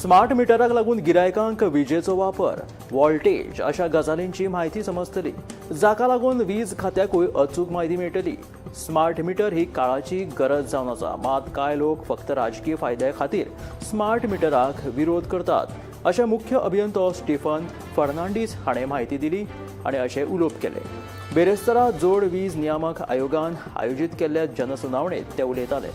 Smart मिटराक लागून गिरायकांक विजेचो वापर, व्होल्टेज अशा गजालींची म्हायती समजतली, जाका लागून वीज खात्याकूय अचूक म्हायती मेळटली. स्मार्ट मिटर ही काळाची गरज जावन आसा, मात कांय लोक फक्त राजकीय फायद्या खातीर स्मार्ट मिटराक विरोध करतात, अशें मुख्य अभियंतो स्टीफन फर्नांडीस हाणें म्हायती दिली आनी अशें उलोवप केलें. बेरेस्तारा जोड वीज नियामक आयोगान आयोजीत केल्ल्या जनसुनावणेंत ते उलयताले.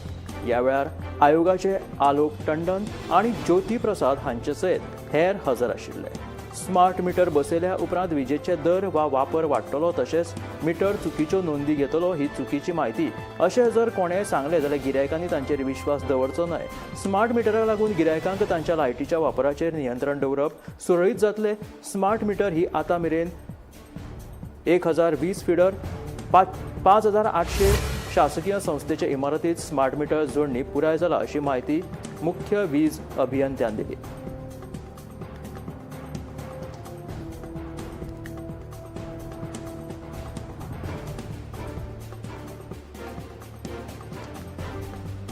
ह्या वेळार आयोगाचे आलोक टंडन आनी ज्योती प्रसाद हांचे सयत हेर हजर आशिल्ले. स्मार्ट मिटर बसयल्या उपरांत विजेचे दर वा वापर वाडटलो, तशेंच मिटर चुकीच्यो नोंदी घेतलो ही चुकीची म्हायती अशें जर कोणेंय सांगलें जाल्यार गिरायकांनी तांचेर विश्वास दवरचो न्हय. स्मार्ट मिटराक लागून गिरायकांक तांच्या लायटीच्या वापराचेर नियंत्रण दवरप सुरळीत जातलें. स्मार्ट मिटर ही आतां मेरेन 1020 फिडर, 5800 शासकीय संस्थेचे इमारतीत स्मार्ट मिटर जोडणी पुराय जाला, अशी म्हायती मुख्य वीज अभियंत्यान दिली.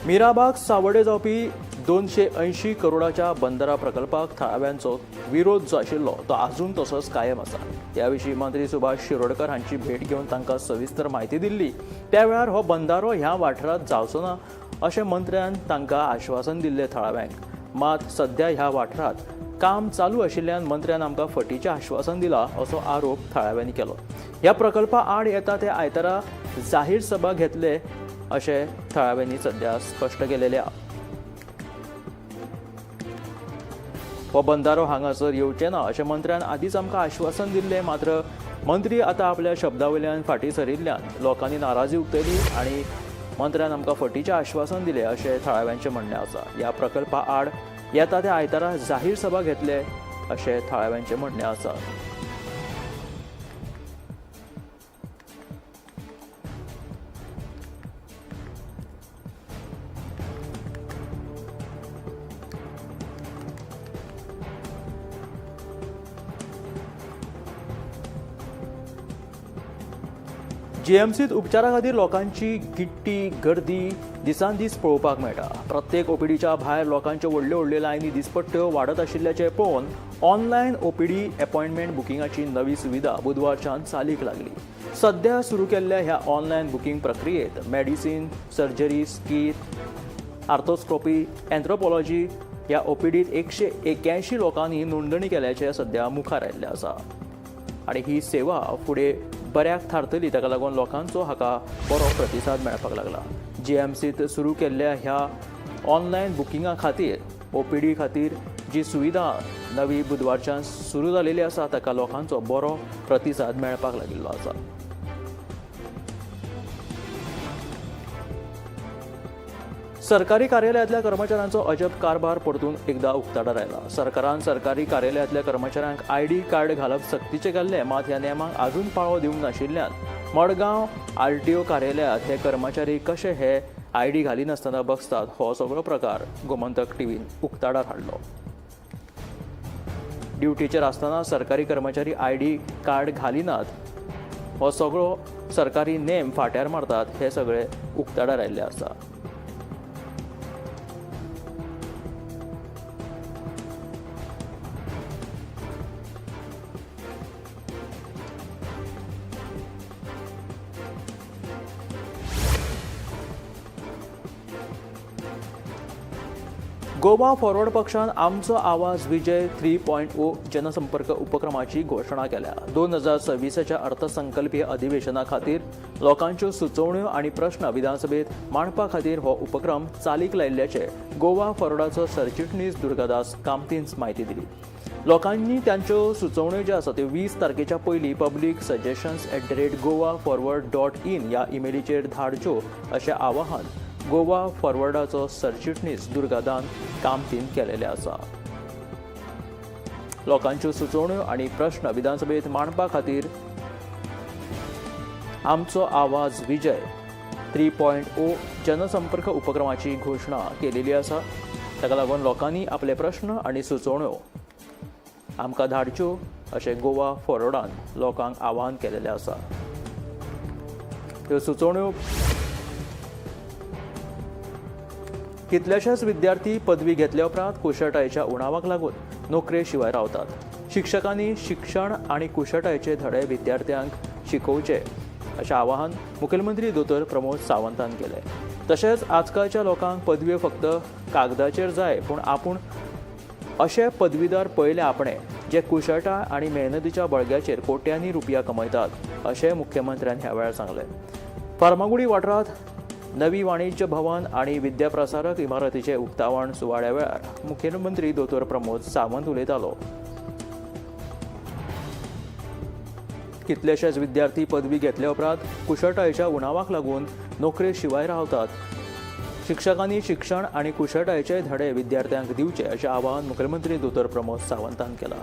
मिराबाग सावडे जावपी 280 करोडाच्या बंदरा प्रकल्पाक थळाव्यांचो विरोध जो आशिल्लो तो आजून तसोच कायम आसा. ह्या विशीं मंत्री सुभाष शिरोडकर हांची भेट घेवन तांकां सविस्तर म्हायती दिल्ली. त्या वेळार हो बंदारो ह्या वाठारांत जावचो ना अशें मंत्र्यान तांकां आश्वासन दिल्लें थळाव्यांक. मात सध्या ह्या वाठारांत काम चालू आशिल्ल्यान मंत्र्यान आमकां फटीचें आश्वासन दिलां असो आरोप थळाव्यांनी केलो. ह्या प्रकल्पा आड येता ते आयतारा जाहीर सभा घेतले अशें थळाव्यांनी सध्या स्पश्ट केलेलें. हो बंदारो हांगासर येवचें ना अशें मंत्र्यान आदींच आमकां आश्वासन दिल्लें, मात्र मंत्री आतां आपल्या शब्दा वयल्यान फाटीं सरिल्ल्यान लोकांनी नाराजी उक्तयली आनी मंत्र्यान आमकां फटीचें आश्वासन दिलें अशें थळाव्यांचें म्हणणें आसा. ह्या प्रकल्पा आड येता त्या आयतारा जाहीर सभा घेतले अशें थळाव्यांचें म्हणणें आसा. जीएमसीत उपचारा खातीर लोकांची गिट्टी गर्दी दिसान दीस पळोवपाक मेळटा. प्रत्येक ओपीडीच्या भायर लोकांच्यो व्हडल्यो व्हडल्यो लायनी दिसपट्ट्यो वाडत आशिल्ल्याचें पळोवन ऑनलायन ओपीडी अपॉयंटमेंट बुकिंगाची नवी सुविधा बुधवारच्यान चालीक लागली. सध्या सुरू केल्ल्या ह्या ऑनलायन बुकिंग प्रक्रियेत medicine, surgery, skin, arthroscopy, anthropology ह्या ओपीडीत 181 लोकांनी नोंदणी केल्याचें सध्या मुखार आयिल्लें आसा आनी ही सेवा फुडें बऱ्याक थारतली, ताका लागून लोकांचो हाका बरो प्रतिसाद मेळपाक लागला. जीएमसीत सुरू केल्ल्या ह्या ऑनलायन बुकिंगा खातीर ओपीडी खातीर जी सुविधा नवी बुधवारच्यान सुरू जालेली आसा ताका लोकांचो बरो प्रतिसाद मेळपाक लागिल्लो आसा. सरकारी कार्यालयांतल्या कर्मचाऱ्यांचो अजब कारभार परतून एकदा उक्ताडार आयला. सरकारान सरकारी कार्यालयांतल्या कर्मचाऱ्यांक आयडी कार्ड घालप सक्तीचें केल्लें, मात ह्या नेमाक आजून पाळो दिवंक नाशिल्ल्यान मडगांव आरटीओ कार्यालयांत हे कर्मचारी कशे हे आयडी घालिनासतना बसतात हो सगळो प्रकार गोमंतक टीव्हीन उक्ताडार हाडलो. ड्युटीचेर आसतना सरकारी कर्मचारी आयडी कार्ड घालिनात, हो सगळो सरकारी नेम फाट्यार मारतात हे सगळे उक्ताडार आयिल्लें आसा. गोवा फॉरवर्ड पक्षान आमचो आवाज विजय 3.0 जनसंपर्क उपक्रमाची घोशणा केल्या. 2026 अर्थसंकल्पीय अधिवेशना खातीर लोकांच्यो सुचोवण्यो आनी प्रश्न विधानसभेत मांडपा खातीर हो उपक्रम चालीक लायिल्ल्याचे गोवा फॉरवर्डाचो सरचिटणीस दुर्गादास कामतीन म्हायती दिली. लोकांनी तांच्यो सुचोवण्यो ज्यो आसा त्यो 20 तारखेच्या पयलीं public suggestions @goaforward.in ह्या इमेलीचेर धाडच्यो अशें आवाहन गोवा फॉरवर्डाचो सरचिटणीस दुर्गादान कामतीन केलेलें आसा. लोकांच्यो सुचोवण्यो आनी प्रश्न विधानसभेत मांडपा खातीर आमचो आवाज विजय 3.0 जनसंपर्क उपक्रमाची घोशणा केलेली आसा. ताका लागून लोकांनी आपले प्रश्न आनी सुचोवण्यो आमकां धाडच्यो अशें गोवा फॉरवर्डान लोकांक आवाहन केलेलें आसा. ह्यो सुचोवण्यो कितलेशेच विद्यार्थी पदवी घेतल्या उपरांत कुशळटायेच्या उणावाक लागून नोकरे शिवाय रावतात. शिक्षकांनी शिक्षण आनी कुशळटायेचे धडे विद्यार्थ्यांक शिकोवचे अशें आवाहन मुखेलमंत्री दोतोर प्रमोद सावंतान केलें. तशेंच आजकालच्या लोकांक पदव्यो फक्त कागदाचेर जाय, पूण आपूण अशे पदवीदार पळयले आपणे जे कुशळटाय आनी मेहनतीच्या बळग्याचेर कोट्यांनी रुपया कमयतात अशें मुख्यमंत्र्यान ह्या वेळार सांगलें. फार्मागुडी वाठारांत नवी वाणिज्य भवन आनी विद्याप्रसारक इमारतीचें उक्तावण सुवाळ्या वेळार मुखेलमंत्री दोतोर प्रमोद सावंत उलयतालो. कितलेशेच विद्यार्थी पदवी घेतल्या उपरांत कुशळटायेच्या उणावाक लागून नोकरे शिवाय रावतात. शिक्षकांनी शिक्षण आनी कुशळटायेचे धडे विद्यार्थ्यांक दिवचे अशें आवाहन मुखेलमंत्री दोतोर प्रमोद सावंतान केलां.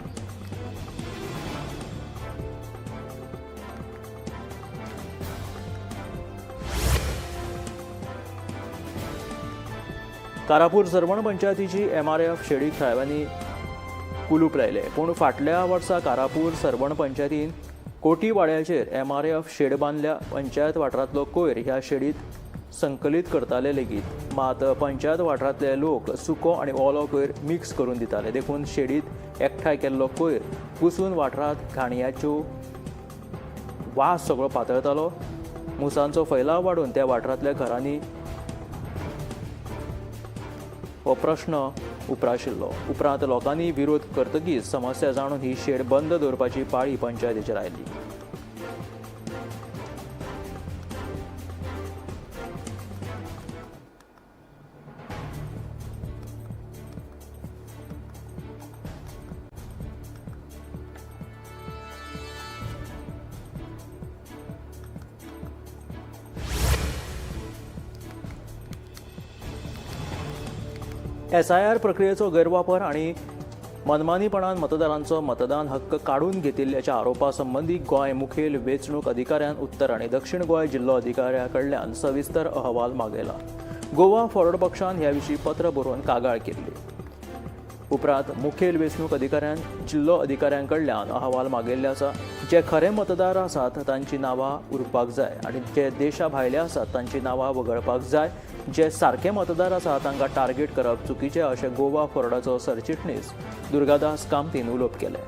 कारापूर सर्वण पंचायतीची एमआरएफ शेडीक थळाव्यांनी कुलूप लायले, पूण फाटल्या वर्सा कारापूर सर्वण पंचायतीन कोटीवाड्याचेर एमआरएफ शेड बांदल्या. पंचायत वाठारांतलो कोयर ह्या शेडीत संकलीत करताले लेगीत, मात पंचायत वाठारांतले लोक सुको आनी ओलो कोयर मिक्स करून दिताले. देखून शेडीत एकठांय केल्लो कोयर कुसून वाठारांत घाणयाच्यो वास सगळो पातळतालो. मुसांचो फैलाव वाडून त्या वाठारांतल्या घरांनी हो प्रश्न उप्राशिल्लो. उपरांत लोकांनी विरोध करतकीच समस्या जाणून ही शेड बंद दवरपाची पाळी पंचायतीचेर आयली. एसआयआर प्रक्रियेचो गैरवापर आनी मनमानीपणान मतदारांचो मतदान हक्क काडून घेतिल्ल्याच्या आरोपा संबंदी गोंय मुखेल वेंचणूक अधिकाऱ्यान उत्तर आनी दक्षिण गोंय जिल्लो अधिकाऱ्या कडल्यान सविस्तर अहवाल मागयला. गोवा फॉरवर्ड पक्षान ह्या विशीं पत्र बरोवन कागाळ केल्ली. उपरांत मुखेल वेंचणूक अधिकाऱ्यान जिल्लो अधिकाऱ्यां कडल्यान अहवाल मागयल्ले आसा. जे खरे मतदार आसात तांची नांवां उरपाक जाय आनी जे देशा भायले आसात तांची नांवां वगळपाक जाय. जे सारके मतदार आसात तांकां टार्गेट करप चुकीचें अशें गोवा फॉरवर्डाचो सरचिटणीस दुर्गादास कामतीन उलोवप केलें.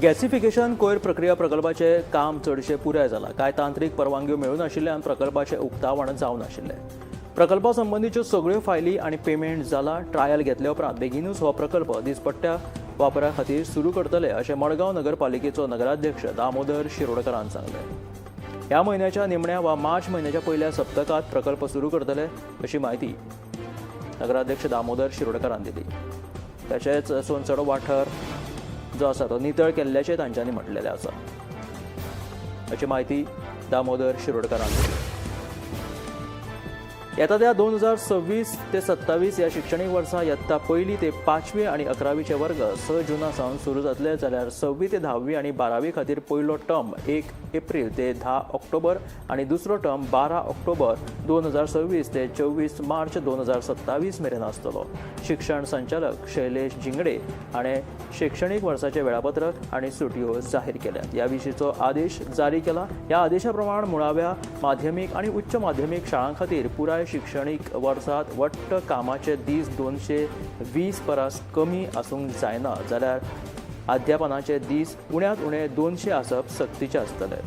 गॅसिफिकेशन कोयर प्रक्रिया प्रकल्पाचें काम चडशें पुराय जालां. कांय तांत्रीक परवानग्यो मेळूनाशिल्ल्यान प्रकल्पाचें उक्तावण जावनाशिल्लें. प्रकल्पा संबंदीच्यो सगळ्यो फायली आनी पेमेंट जाला. ट्रायल घेतल्या उपरांत बेगीनूच हो प्रकल्प दिसपट्ट्या वापरा खातीर सुरू करतले अशें मडगांव नगरपालिकेचो नगराध्यक्ष दामोदर शिरोडकरान सांगलें. ह्या म्हयन्याच्या निमण्या वा मार्च म्हयन्याच्या पयल्या सप्तकांत प्रकल्प सुरू करतले अशी म्हायती नगराध्यक्ष दामोदर शिरोडकरान दिली. तशेंच सोनसडो वाठार जो आसा तो नितळ केल्ल्याचें तांच्यांनी म्हटलेलें आसा अशी म्हायती दामोदर शिरोडकरान दिली. येता त्या 2026 ते 27 ह्या शिक्षणीक वर्सा यत्ता पयली ते पांचवी आनी 11वीचे वर्ग 6 जुना सावन सुरू जातले, जाल्यार 6वी ते 10वी आनी 12वी खातीर पयलो टर्म 1 एप्रील ते 10 ऑक्टोबर आनी दुसरो टर्म 12 ऑक्टोबर 2026 ते 24 मार्च 2027 मेरेन आसतलो. शिक्षण संचालक शैलेश झिंगडे हाणें शिक्षणीक वर्साचें वेळापत्रक आनी सुटयो जाहीर केल्यात. ह्या विशींचो आदेश जारी केला. ह्या आदेशा प्रमाण मुळाव्या माध्यमीक आनी उच्च माध्यमीक शाळां खातीर पुराय शिक्षणीक वर्सात वट्ट कामाचे दीस 220 परस कमी आसूंक जायना, जाल्यार अध्यापनाचे दीस उण्यांत उणे 200 आसप सक्तीचें आसतलें.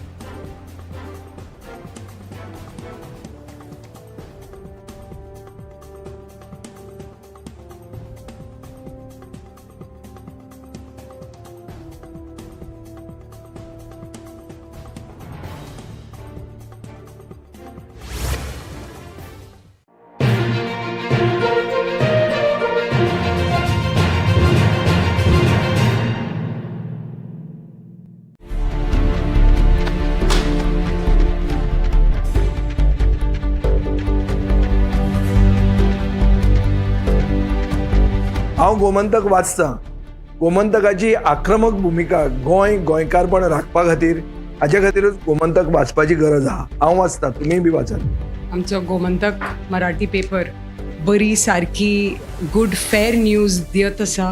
हांव गोमंतक वाचतां. गोमंतकाची आक्रमक भुमिका गोंय गोंयकारपण राखपा खातीर, हाजे खातीरूच गोमंतक वाचपाची गरज आहा. हांव वाचतां, तुमीय बी वाचात. आमचो गोमंतक मराठी पेपर बरी सारकी गुड फेर न्यूज दियत आसा,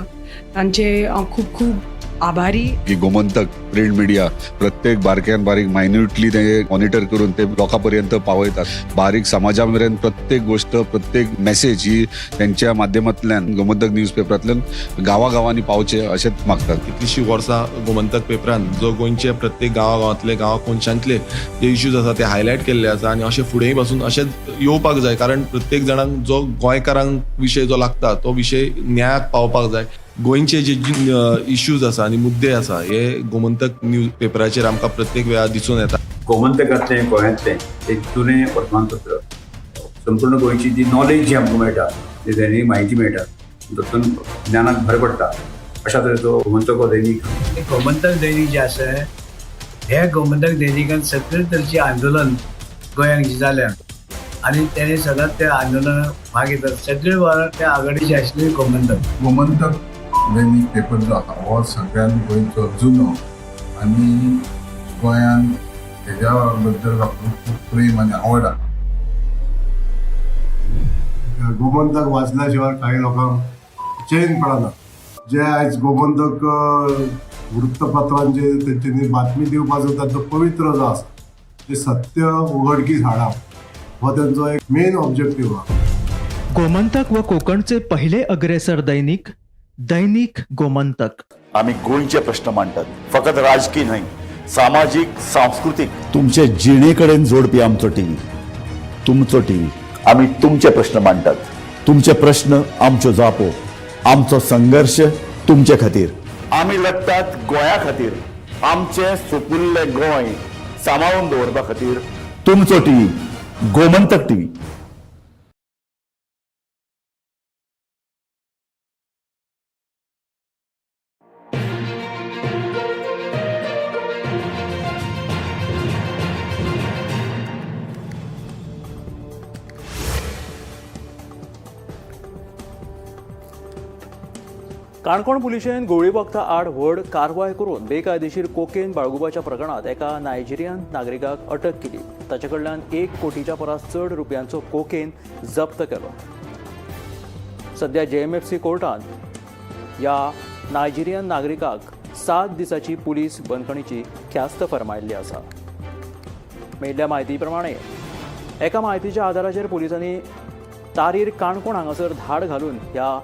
तांचे हांव खूब खूब आभारी. की गोमंतक प्रिंट मिडिया प्रत्येक बारक्यान बारीक मायन्युटली ते मॉनिटर करून ते लोकां पर्यंत पावयतात. बारीक समाजा मेरेन प्रत्येक गोष्ट, प्रत्येक मेसेज ही त्यांच्या माध्यमांतल्यान गोमंतक न्यूज पेपरांतल्यान गांवागांवांनी पावचे अशेंच मागतात. कितलीशीं वर्सां गोमंतक पेपरान जो गोंयचे प्रत्येक गांवागांवांतले, गांवा कोनशांतले जे इश्यूज आसा ते हायलायट केल्ले आसा आनी अशें फुडेंय पासून अशेंच येवपाक जाय, कारण प्रत्येक जाणांक जो गोंयकारांक विशय जो लागता तो विशय न्यायाक पावपाक जाय. गोंयचे जे इश्यूज आसा आनी मुद्दे आसा हे गोमंतक न्यूज पेपराचेर आमकां प्रत्येक वेळार दिसून येता. गोमंतकांतलें गोंयांतलें एक जुनें वर्तमानपत्र. संपूर्ण गोंयची जी नॉलेज जी आमकां मेळटा, जी दैनीक म्हायती मेळटा, तातूंत ज्ञानाक भर पडटा. अशा तरेचो गोमंतक हो दैनीक. गोमंतक दैनिक जे आसा, हे गोमंतक दैनिकान सगळे तरेचे आंदोलन गोंयांत जे जाल्या आनी तेणे सदांच त्या आंदोलनात भाग घेतात. सगळे वावर त्या आघाडीचे आशिल्ले गोमंतक. गोमंतक दैनिक पेपर जो आसा हो सगळ्यान गोंयचो जुनो आनी गोंयान हेज्या बद्दल लोकांक खूब प्रेम आनी आवड आसा. गोमंतक वाचल्या शिवाय काही लोकांक चैन पडना. जे आयज गोमंतक वृत्तपत्रांचे तेंच्यांनी बातमी दिवपाचो तांचो पवित्र जो आसा, जे सत्य उघडकीस हाडप हो तेंचो एक मेन ऑब्जेक्टीव आहा. गोमंतक व कोकणचे पहिले अग्रेसर दैनिक, दैनिक गोमंतक. आमी गोंयचे प्रश्न मांडटात, फकत राजकीय न्हय, सामाजीक, सांस्कृतीक. तुमचे जिणे कडेन जोडपी आमचो टीव्ही, तुमचो टीव्ही. आमी तुमचे प्रश्न मांडटात. तुमचे प्रश्न, आमच्यो जापो, आमचो संघर्श तुमचे खातीर. आमी लडटात गोंया खातीर, आमचें सुपुल्लें गोंय सांबाळून दवरपा खातीर. तुमचो टीव्ही, गोमंतक टीव्ही. काणकोण पुलिशेन गोळी वखदां आड व्हड कारवाय करून बेकायदेशीर कोकेन बाळगुपाच्या प्रकरणांत एका नायजेरियन नागरिकाक अटक केली. ताचे कडल्यान 1 कोटीच्या परस चड रुपयांचो कोकेन जप्त केलो. सध्या जेएमएफसी कोर्टान ह्या नायजेरियन नागरिकाक 7 दिसांची पुलीस बंदखणीची ख्यास्त फर्मायिल्ली आसा. मेळिल्ल्या म्हायती प्रमाणे एका म्हायतीच्या आदाराचेर पुलिसांनी तारीर काणकोण हांगासर धाड घालून ह्या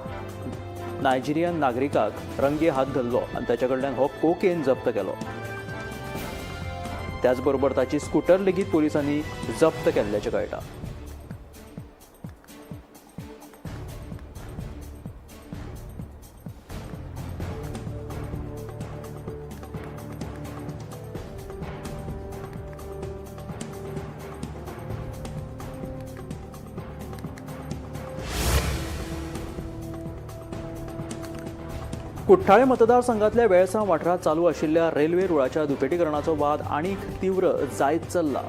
नायजेरियन नागरिकाक रंगे हात धरलो आनी ताच्या कडल्यान हो कोकेन जप्त केलो. त्याचबरोबर ताची स्कुटर लेगीत पुलिसांनी जप्त केल्ल्याचें कळटा. कुठ्ठाळे मतदारसंघातल्या वेळसांव वाठारांत चालू आशिल्ल्या रेल्वे रुळाच्या दुपेटीकरणाचो वाद आनीक तीव्र जायत चल्ला.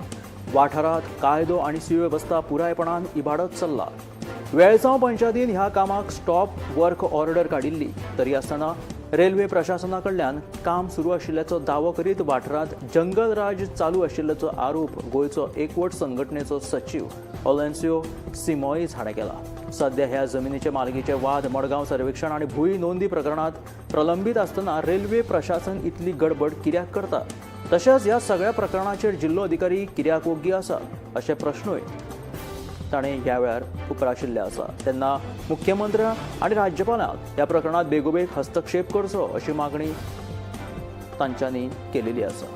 वाठारांत कायदो आनी सुवेवस्था पुरायपणान इबाडत चल्ला. वेळसांव पंचायतीन ह्या कामाक स्टॉप वर्क ऑर्डर काडिल्ली, तरी आसतना रेल्वे प्रशासना कडल्यान काम सुरू आशिल्ल्याचो दावो करीत वाठारांत जंगलराज चालू आशिल्ल्याचो आरोप गोंयचो एकवट संघटनेचो सचीव ओलेन्सियो सिमोईज हाणें केला. सध्या ह्या जमिनीचे मालकीचे वाद मडगांव सर्वेक्षण आनी भूंय नोंदी प्रकरणांत प्रलंबीत आसतना रेल्वे प्रशासन इतली गडबड कित्याक करता, तशेंच ह्या सगळ्या प्रकरणाचेर जिल्लो अधिकारी कित्याक ओग्गी आसा अशे प्रश्नूय ताणें ह्या वेळार उप्राशिल्ले आसा. तेन्ना मुख्यमंत्र्यांक आनी राज्यपालांक ह्या प्रकरणांत बेगोबेग हस्तक्षेप करचो अशी मागणी तांच्यांनी केलेली आसा.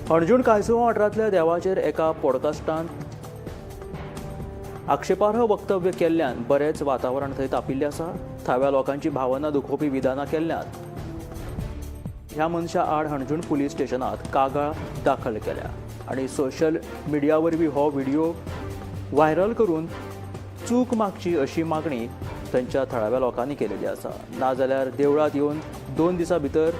हणजूण कायसुवा वाठारांतल्या देवाचेर एका पॉडकास्टांत आक्षेपार्ह वक्तव्य केल्ल्यान बरेंच वातावरण थंय तापिल्लें आसा. थळाव्या लोकांची भावना दुखोवपी विधानां केल्ल्यान ह्या मनशा आड हणजूण पुलीस स्टेशनांत कागाळ दाखल केल्या आनी सोशल मिडिया वरवीं हो व्हिडिओ व्हायरल करून चूक मागची अशी मागणी थंयच्या थळाव्या लोकांनी केलेली आसा. नाजाल्यार देवळांत येवन 2 दिसां भितर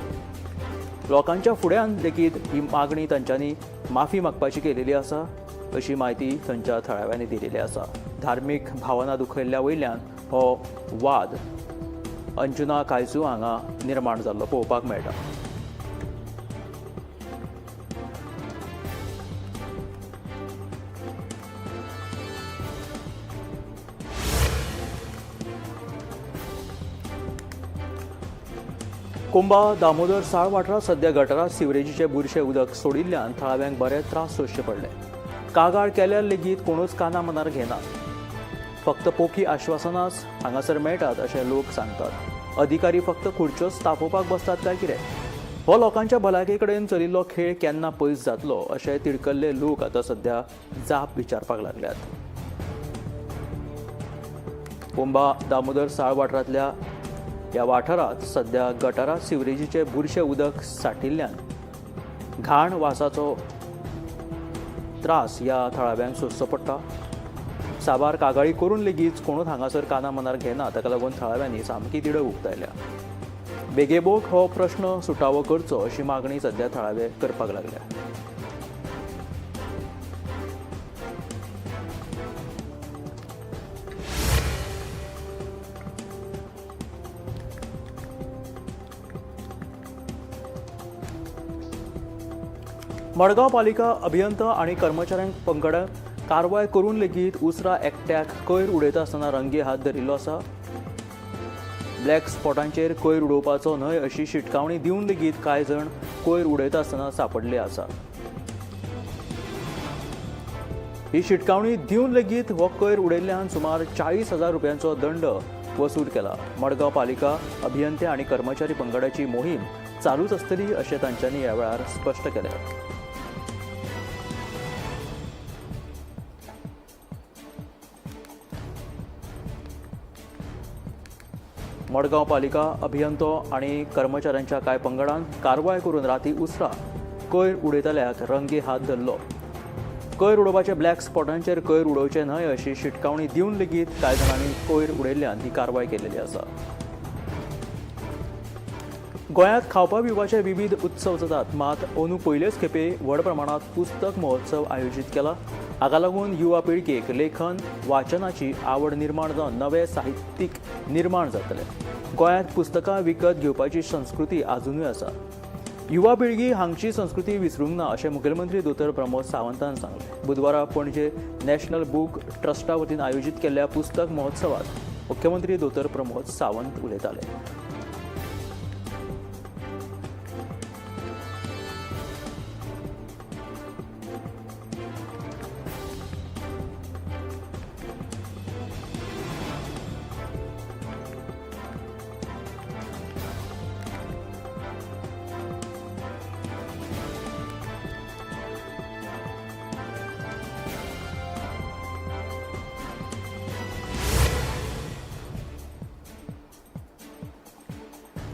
लोकांच्या फुड्यान लेगीत ही मागणी तांच्यांनी माफी मागपाची केलेली आसा अशी म्हायती थंयच्या थळाव्यांनी दिलेली आसा. धार्मीक भावना दुखयल्ल्या वयल्यान हो वाद अंजुना कायजू हांगा निर्माण जाल्लो पळोवपाक मेळटा. कोंबा दामोदर साळ वाठारांत सध्या गटारांत सिवरेजीचे बुरशे उदक सोडिल्ल्यान थळाव्यांक बरे त्रास सोंसचे पडले. कागाळ केल्यार लेगीत कोणूच काना मनार घेना. फक्त पोखी आश्वासनाच हांगासर मेळटात अशें लोक सांगतात. अधिकारी फक्त खुर्च्योच तापोवपाक बसतात काय कितें? हो लोकांच्या भलायके कडेन चलिल्लो खेळ केन्ना पयस जातलो अशें तिडकल्ले लोक आतां सध्या जाप विचारपाक लागल्यात. कोंबा दामोदर साळ वाठारांतल्या ह्या वाठारांत सध्या गटारांत सिवरेजीचे बुरशे उदक साठिल्ल्यान घाण वासाचो त्रास ह्या थळाव्यांक सोंसचो पडटा. साबार कागाळी करून लेगीत कोणूच हांगासर काना मनार घेना. ताका लागून थळाव्यांनी सामकी तिडक उक्तायल्या. बेगेबोग हो प्रश्न सुटावो करचो अशी मागणी सध्या थळावे करपाक लागल्या. मडगांव पालिका अभियंता आनी कर्मचाऱ्यांक पंगडाक कारवाय करून लेगीत उसरा एकट्याक कोयर उडयता आसतना रंगे हात धरिल्लो आसा. ब्लॅक स्पॉटांचेर कोयर उडोवपाचो न्हय अशी शिटकावणी दिवन लेगीत कांय जाण कोयर उडयता आसतना सांपडले आसा. ही शिटकावणी दिवन लेगीत हो कोयर उडयल्ल्यान सुमार 40,000 रुपयांचो दंड वसूल केला. मडगांव पालिका अभियंते आनी कर्मचारी पंगडाची मोहीम चालूच आसतली अशें तांच्यांनी ह्या वेळार स्पश्ट केलें. मडगांव पालिका अभियंतो आनी कर्मचाऱ्यांच्या कांय पंगडान कारवाय करून राती उसरा कोयर उडयतल्याक रंगे हात धरलो. कोयर उडोवपाचे ब्लॅक स्पॉटांचेर कोयर उडोवचे न्हय अशी शिटकावणी दिवन लेगीत कांय जाणांनी कोयर उडयल्ल्यान ही कारवाय केलेली आसा. गोंयांत खावपा पिवपाचे विविध उत्सव जातात, मात अंदू पयलेच खेपे व्हड प्रमाणांत पुस्तक महोत्सव आयोजीत केला. हाका लागून युवा पिळगेक लेखन वाचनाची आवड निर्माण जावन नवे साहित्यीक निर्माण जातले. गोंयांत पुस्तकां विकत घेवपाची संस्कृती आजुनूय आसा. युवा पिळगी हांगची संस्कृती विसरूंक ना अशें मुखेलमंत्री दोतोर प्रमोद सावंतान सांगलें. बुधवारा पणजे नॅशनल बूक ट्रस्टा वतीन आयोजीत केल्ल्या पुस्तक महोत्सवात मुख्यमंत्री दोतोर प्रमोद सावंत उलयताले.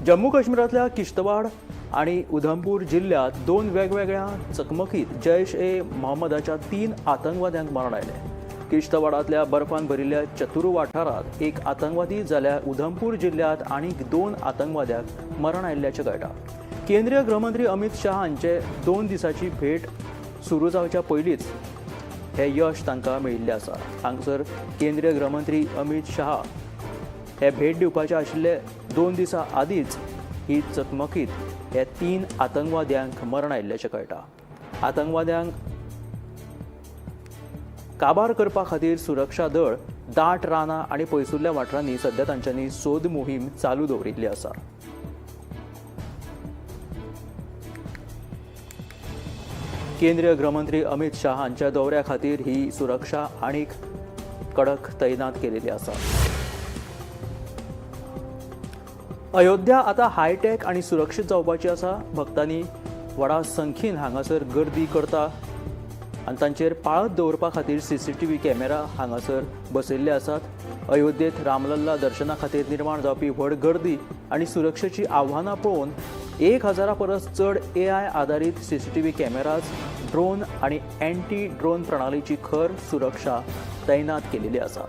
जम्मू काश्मीरातल्या किश्तवाड आणि उधमपूर जिल्ह्यात 2 वेगवेगळ्या चकमकीत जैश ए मोहम्मदाच्या 3 आतंकवाद्यांक मरण आयलें. किश्तवाडांतल्या बर्फान भरिल्ल्या चतुरू वाठारांत एक आतंकवादी जाल्यार उधमपूर जिल्ह्यात आनीक 2 आतंकवाद्यांक मरण आयिल्ल्याचें कळटा. केंद्रीय गृहमंत्री अमित शाह हांचे 2 दिसांची भेट सुरू जावच्या पयलींच हे यश तांकां मेळिल्लें आसा. हांगसर केंद्रीय गृहमंत्री अमित शाह हे भेट दिवपाचे आशिल्ले 2 दिसां आदींच ही चकमकीत हे 3 आतंकवाद्यांक मरण आयिल्ल्याचें कळटा. आतंकवाद्यांक काबार करपा खातीर सुरक्षा दळ दाट रानां आनी पयसुल्ल्या वाठारांनी सध्या तांच्यांनी सोद मोहीम चालू दवरिल्ली आसा. केंद्रीय गृहमंत्री अमित शाह हांच्या दौऱ्या खातीर ही सुरक्षा आनीक कडक तैनात केलेली आसा. अयोध्या आतां हायटेक आनी सुरक्षीत जावपाची आसा. भक्तांनी व्हडा संख्येन हांगासर गर्दी करता आनी तांचेर पाळत दवरपा खातीर CCTV camera हांगासर बसयल्ले आसात. अयोध्येत रामलल्ला दर्शना खातीर निर्माण जावपी व्हड गर्दी आनी सुरक्षेची आव्हानां पळोवन 1000 परस चड AI आदारीत CCTV cameras, drone आनी एंटी ड्रोन प्रणालीची खर सुरक्षा तैनात केलेली आसा.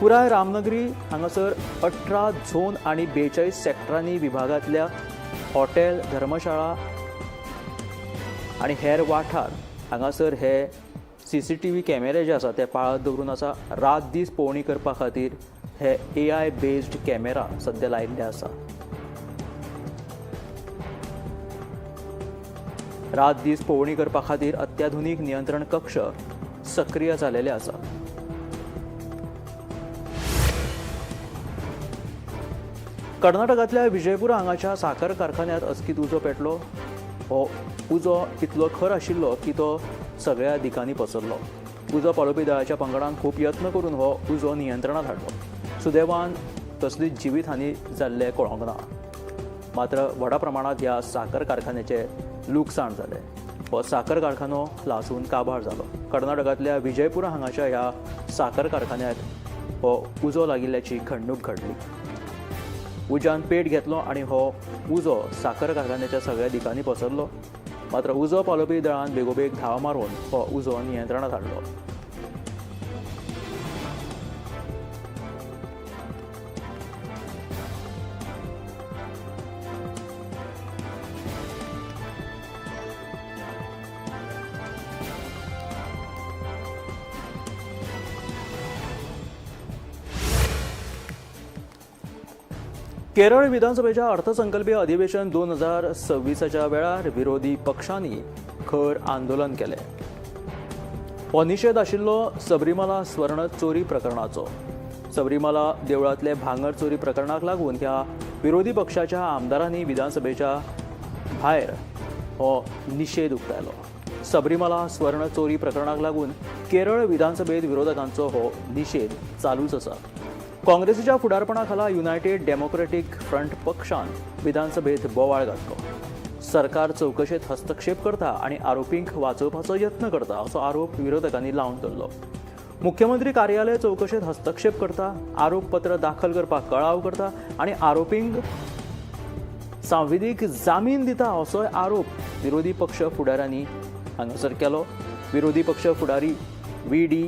पुराय रामनगरी हांगासर 18 झोन आनी 42 सेक्टरांनी विभागांतल्या हॉटेल, धर्मशाळा आनी हेर वाठार हांगासर हे CCTV कॅमेरे जे आसा ते पाळत दवरून आसा. रात दीस पळोवणी करपा खातीर हे AI based camera सद्या लायिल्ले आसा. रात दीस पळोवणी करपा खातीर अत्याधुनीक नियंत्रण कक्ष सक्रीय जालेले आसा. कर्नाटकांतल्या विजयपूर हांगाच्या साखर कारखान्यांत अचकीत उजो पेटलो. हो उजो इतलो खर आशिल्लो की तो सगळ्या दिकांनी पसरलो. उजो पालोवपी दळाच्या पंगडान खूब यत्न करून हो उजो नियंत्रणांत हाडलो. सुदैवान कसलीच जिवीत हानी जाल्लें कळोंक ना, मात्र व्हडा प्रमाणांत ह्या साखर कारखान्याचें लुकसाण जालें. हो साखर कारखानो लासून काबार जालो. कर्नाटकांतल्या विजयपूर हांगाच्या ह्या साखर कारखान्यांत हो उजो लागिल्ल्याची घडणूक घडली. उज्यान पेट घेतलो आनी हो उजो साखर कारखान्याच्या सगळ्या दिकांनी पसरलो. मात्र उजो पालोवपी दळान बेगोबेग धांव मारून हो उजो नियंत्रणांत हाडलो. केरळ विधानसभेच्या अर्थसंकल्पीय अधिवेशन 2026 वेळार विरोधी पक्षांनी खर आंदोलन केलें. हो निशेध आशिल्लो सबरीमाला स्वर्ण चोरी प्रकरणाचो. सबरीमाला देवळांतले भांगर चोरी प्रकरणाक लागून ह्या विरोधी पक्षाच्या आमदारांनी विधानसभेच्या भायर हो निशेध उक्तायलो. सबरीमाला स्वर्ण चोरी प्रकरणाक लागून केरळ विधानसभेत विरोधकांचो हो निशेध चालूच आसा. काँग्रेसीच्या फुडारपणा खाला युनायटेड डेमोक्रेटीक फ्रंट पक्षान विधानसभेत बोवाळ घातलो. सरकार चवकशेत हस्तक्षेप करता आनी आरोपींक वाचोवपाचो यत्न करता असो आरोप विरोधकांनी लावन धरलो. मुख्यमंत्री कार्यालय चवकशेत हस्तक्षेप करता, आरोपपत्र दाखल करपाक कळाव करता आनी आरोपींक सांविधीक जामीन दिता असोय आरोप विरोधी पक्ष फुडाऱ्यांनी हांगासर केलो. विरोधी पक्ष फुडारी VD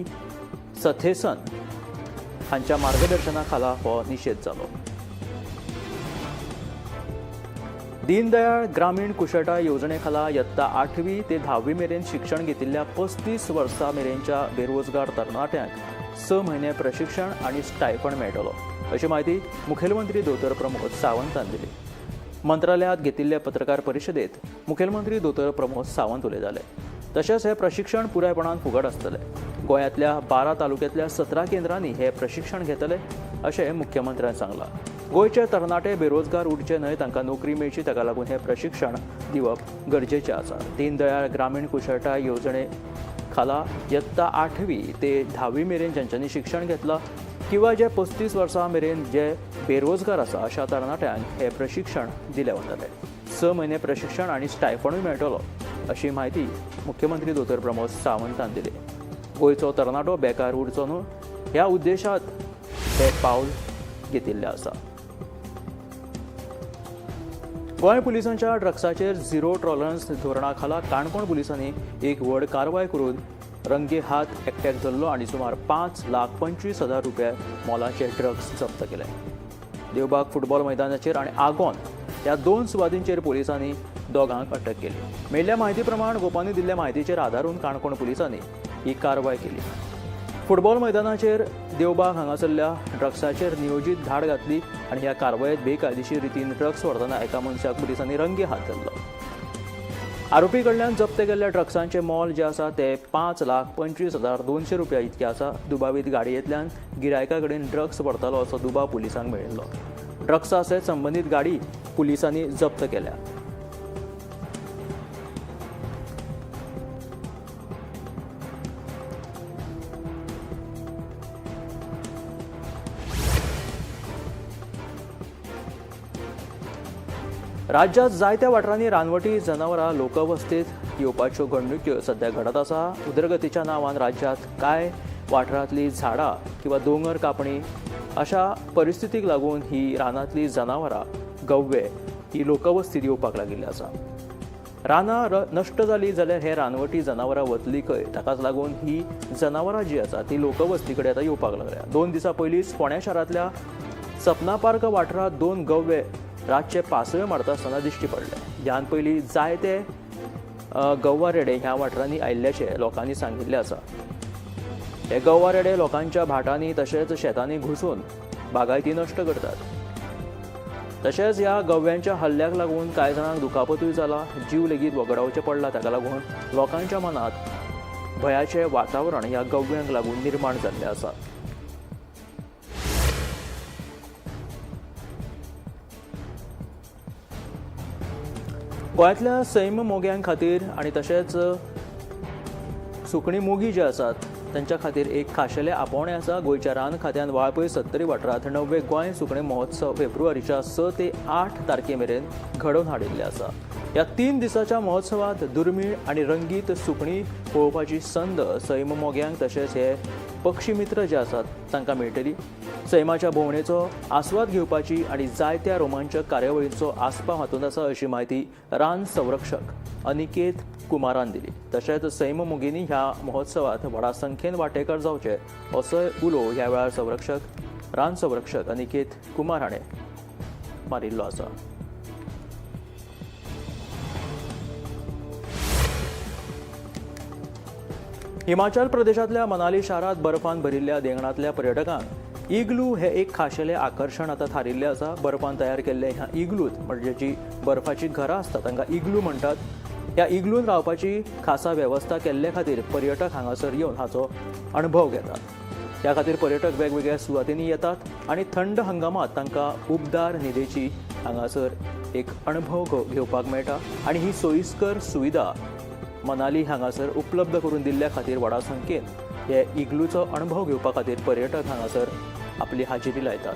Satheesan हांच्या मार्गदर्शना खाला हो निशेध जालो. दीनदयाळ ग्रामीण कुशळटाय येवजणे खाला यत्ता 8वी ते 10वी मेरेन शिक्षण घेतिल्ल्या 35 वर्सां मेरेनच्या बेरोजगार तरणाट्यांक 6 म्हयने प्रशिक्षण आनी स्टायफंड मेळटलो अशी म्हायती मुखेलमंत्री दोतोर प्रमोद सावंतान दिली. मंत्रालयात घेतिल्ले पत्रकार परिशदेत मुखेलमंत्री दोतोर प्रमोद सावंत उलयताले. तशेंच हें प्रशिक्षण पुरायपणान फुकट आसतलें. गोंयांतल्या 12 तालुक्यांतल्या 17 केंद्रांनी हें प्रशिक्षण घेतले अशें मुख्यमंत्र्यान सांगलां. गोंयचे तरणाटे बेरोजगार उरचे न्हय, तांकां नोकरी मेळची ताका लागून हें प्रशिक्षण दिवप गरजेचें आसा. दीनदयाळ ग्रामीण कुशळटाय येवजणे खाला यत्ता 8वी ते 10वी मेरेन ज्यांच्यांनी शिक्षण घेतलां किंवा जे 35 वर्सां मेरेन जे बेरोजगार आसा अशा तरणाट्यांक हें प्रशिक्षण दिलें वतलें. 6 म्हयने प्रशिक्षण आनी स्टायफंडूय मेळटलो अशी म्हायती मुख्यमंत्री दोतोर प्रमोद सावंतान दिली. गोंयचो तरणाटो बेकार उरचो न्हू ह्या उद्देशात हे पावल घेतिल्लें आसा. गोंय पुलिसांच्या ड्रग्साचेर झिरो टॉलरन्स धोरणा खाला काणकोण पुलिसांनी एक व्हड कारवाय करून रंगे हात एकट्याक धरलो आनी सुमार 5,25,000 रुपया मोलाचे ड्रग्स जप्त केले. देवबाग फुटबॉल मैदानाचेर आनी आगोन ह्या 2 सुवातींचेर पुलिसांनी दोगांक अटक केली. मेळिल्ल्या म्हायती प्रमाण गोपांनी दिल्ल्या म्हायतीचेर आदारून काणकोण पुलिसांनी ही कारवाय केली. फुटबॉल मैदानाचेर देवबाग हांगासरल्या ड्रग्साचेर नियोजीत धाड घातली आनी ह्या कारवायेत बेकायदेशीर रितीन ड्रग्स व्हरतना एका मनशाक पुलिसांनी रंगे हात धरलो. आरोपी कडल्यान जप्त केल्ल्या ड्रग्सांचें मोल जें आसा तें 5,25,200 रुपया इतकें आसा. दुबावीत गाडयेंतल्यान गिरायका कडेन ड्रग्स व्हरतालो असो दुबाव पुलिसांक मेळिल्लो. ड्रग्सा सयत संबंदीत गाडी पुलिसांनी जप्त केल्या. राज्यात जायत्या वाठारांनी रानवटी जनावरां लोकवस्तीत येवपाच्यो घडणुक्यो सध्या घडत आसा. उदरगतीच्या नांवान राज्यात कांय वाठारांतली झाडां किंवा दोंगर कापणी अशा परिस्थितीक लागून ही रानांतली जनावरां गव्वे ही लोकवस्तीत येवपाक लागिल्ली आसा. रानां नश्ट जाली जाल्यार हे रानवटी जनावरां वतली खंय? ताकाच लागून ही जनावरां जी आसा ती लोकवस्ती कडेन आतां येवपाक लागल्या. 2 दिसां पयलींच फोंड्या शारांतल्या सपना पार्क वाठारांत 2 गव्वे रातचे पासयो मारता आसतना दिश्टी पडले. ह्यान पयलीं जायते गव्वा रेडे ह्या वाठारांनी आयिल्ल्याचें लोकांनी सांगिल्लें आसा. हे गव्वा रेडे लोकांच्या भाटांनी तशेंच शेतांनी घुसून बागायती नश्ट करतात. तशेंच ह्या गव्यांच्या हल्ल्याक लागून कांय जाणांक दुखापतूय जाला, जीव लेगीत वगडावचें पडला. ताका लागून लोकांच्या मनांत भंयाचें वातावरण ह्या गव्यांक लागून निर्माण जाल्लें आसा. गोंयांतल्या सैम मोग्यां खातीर आनी तशेंच सुकणी मोगी जे आसात तांच्या खातीर एक खाशेलें आपोवणें आसा. गोंयच्या रान खात्यान वाळपय सत्तरी वाठारांत 9वे गोंय सुकणें महोत्सव फेब्रुवारीच्या 6 ते 8 तारखे मेरेन घडोवन हाडिल्लें आसा. ह्या 3 दिसाच्या महोत्सवांत दुर्मीळ आनी रंगीत सुकणीं पळोवपाची संद सैम मोग्यांक तशेंच हे पक्षी मित्र जे आसात तांकां मेळटली. सैमाच्या भोंवडेचो आस्वाद घेवपाची आनी जायत्या रोमांचक कार्यावळींचो आस्पाव हातूंत आसा अशी म्हायती रान संरक्षक अनिकेत कुमारान दिली. तशेंच सैम मोगींनी ह्या महोत्सवात व्हडा संख्येन वांटेकार जावचे असोय उलो ह्या वेळार रान संरक्षक अनिकेत कुमार हाणें मारिल्लो आसा. हिमाचल प्रदेशांतल्या मनाली शारांत बर्फान भरिल्ल्या देंगणांतल्या पर्यटकांक इग्लू हे एक खाशेलें आकर्शण आतां थारिल्लें आसा. बर्फान तयार केल्ले ह्या इग्लूत म्हणजे जी बर्फाचीं घरां आसता तांकां इग्लू म्हणटात. ह्या इग्लून रावपाची खासा वेवस्था केल्ले खातीर पर्यटक हांगासर येवन हाचो अणभव घेतात. त्या खातीर पर्यटक वेगवेगळ्या सुवातींनी येतात आनी थंड हंगामांत तांकां उबदार न्हिदेची हांगासर एक अणभव घेवपाक मेळटा आनी ही सोयीस्कर सुविधा मनाली हांगासर उपलब्ध करून दिल्ल्या खातीर व्हडा संख्येन हे इग्लूचो अणभव घेवपा खातीर पर्यटक हांगासर आपली हाजेरी लायतात.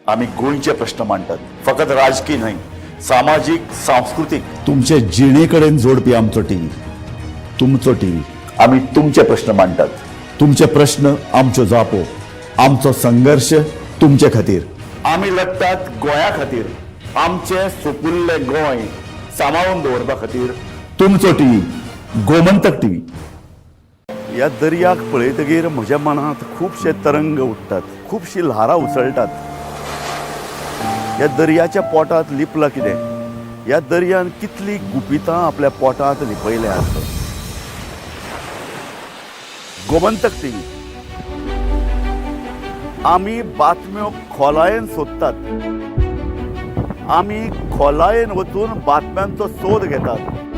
आमी गोंयचे प्रश्न मांडटात, फकत राजकीय न्हय, सामाजीक, सांस्कृतीक, तुमचे जिणे कडेन जोडपी आमचो टीव्ही, तुमचो टीव्ही. आमी तुमचे प्रश्न मांडटात, तुमचे प्रश्न आमच्यो जापो, आमचो संघर्श तुमचे खातीर. आमी लढटात गोंया खातीर, आमचें सुपुल्लें गोंय सांबाळून दवरपा खातीर. तुमचो टीव्ही, गोमंतक टीव्ही. ह्या दर्याक पळयतगीर म्हज्या मनांत खुबशे तरंग उठ्ठात, खुबशीं ल्हारां उसळटात. ह्या दर्याच्या पोटांत लिपलां कितें? ह्या दर्यान कितलीं गुपितां आपल्या पोटांत लिपयल्या आसत? गोमंतक टीव्ही. आमी बातम्यो खोलायेन सोदतात, आमी खोलायेन वचून बातम्यांचो सोद घेतात.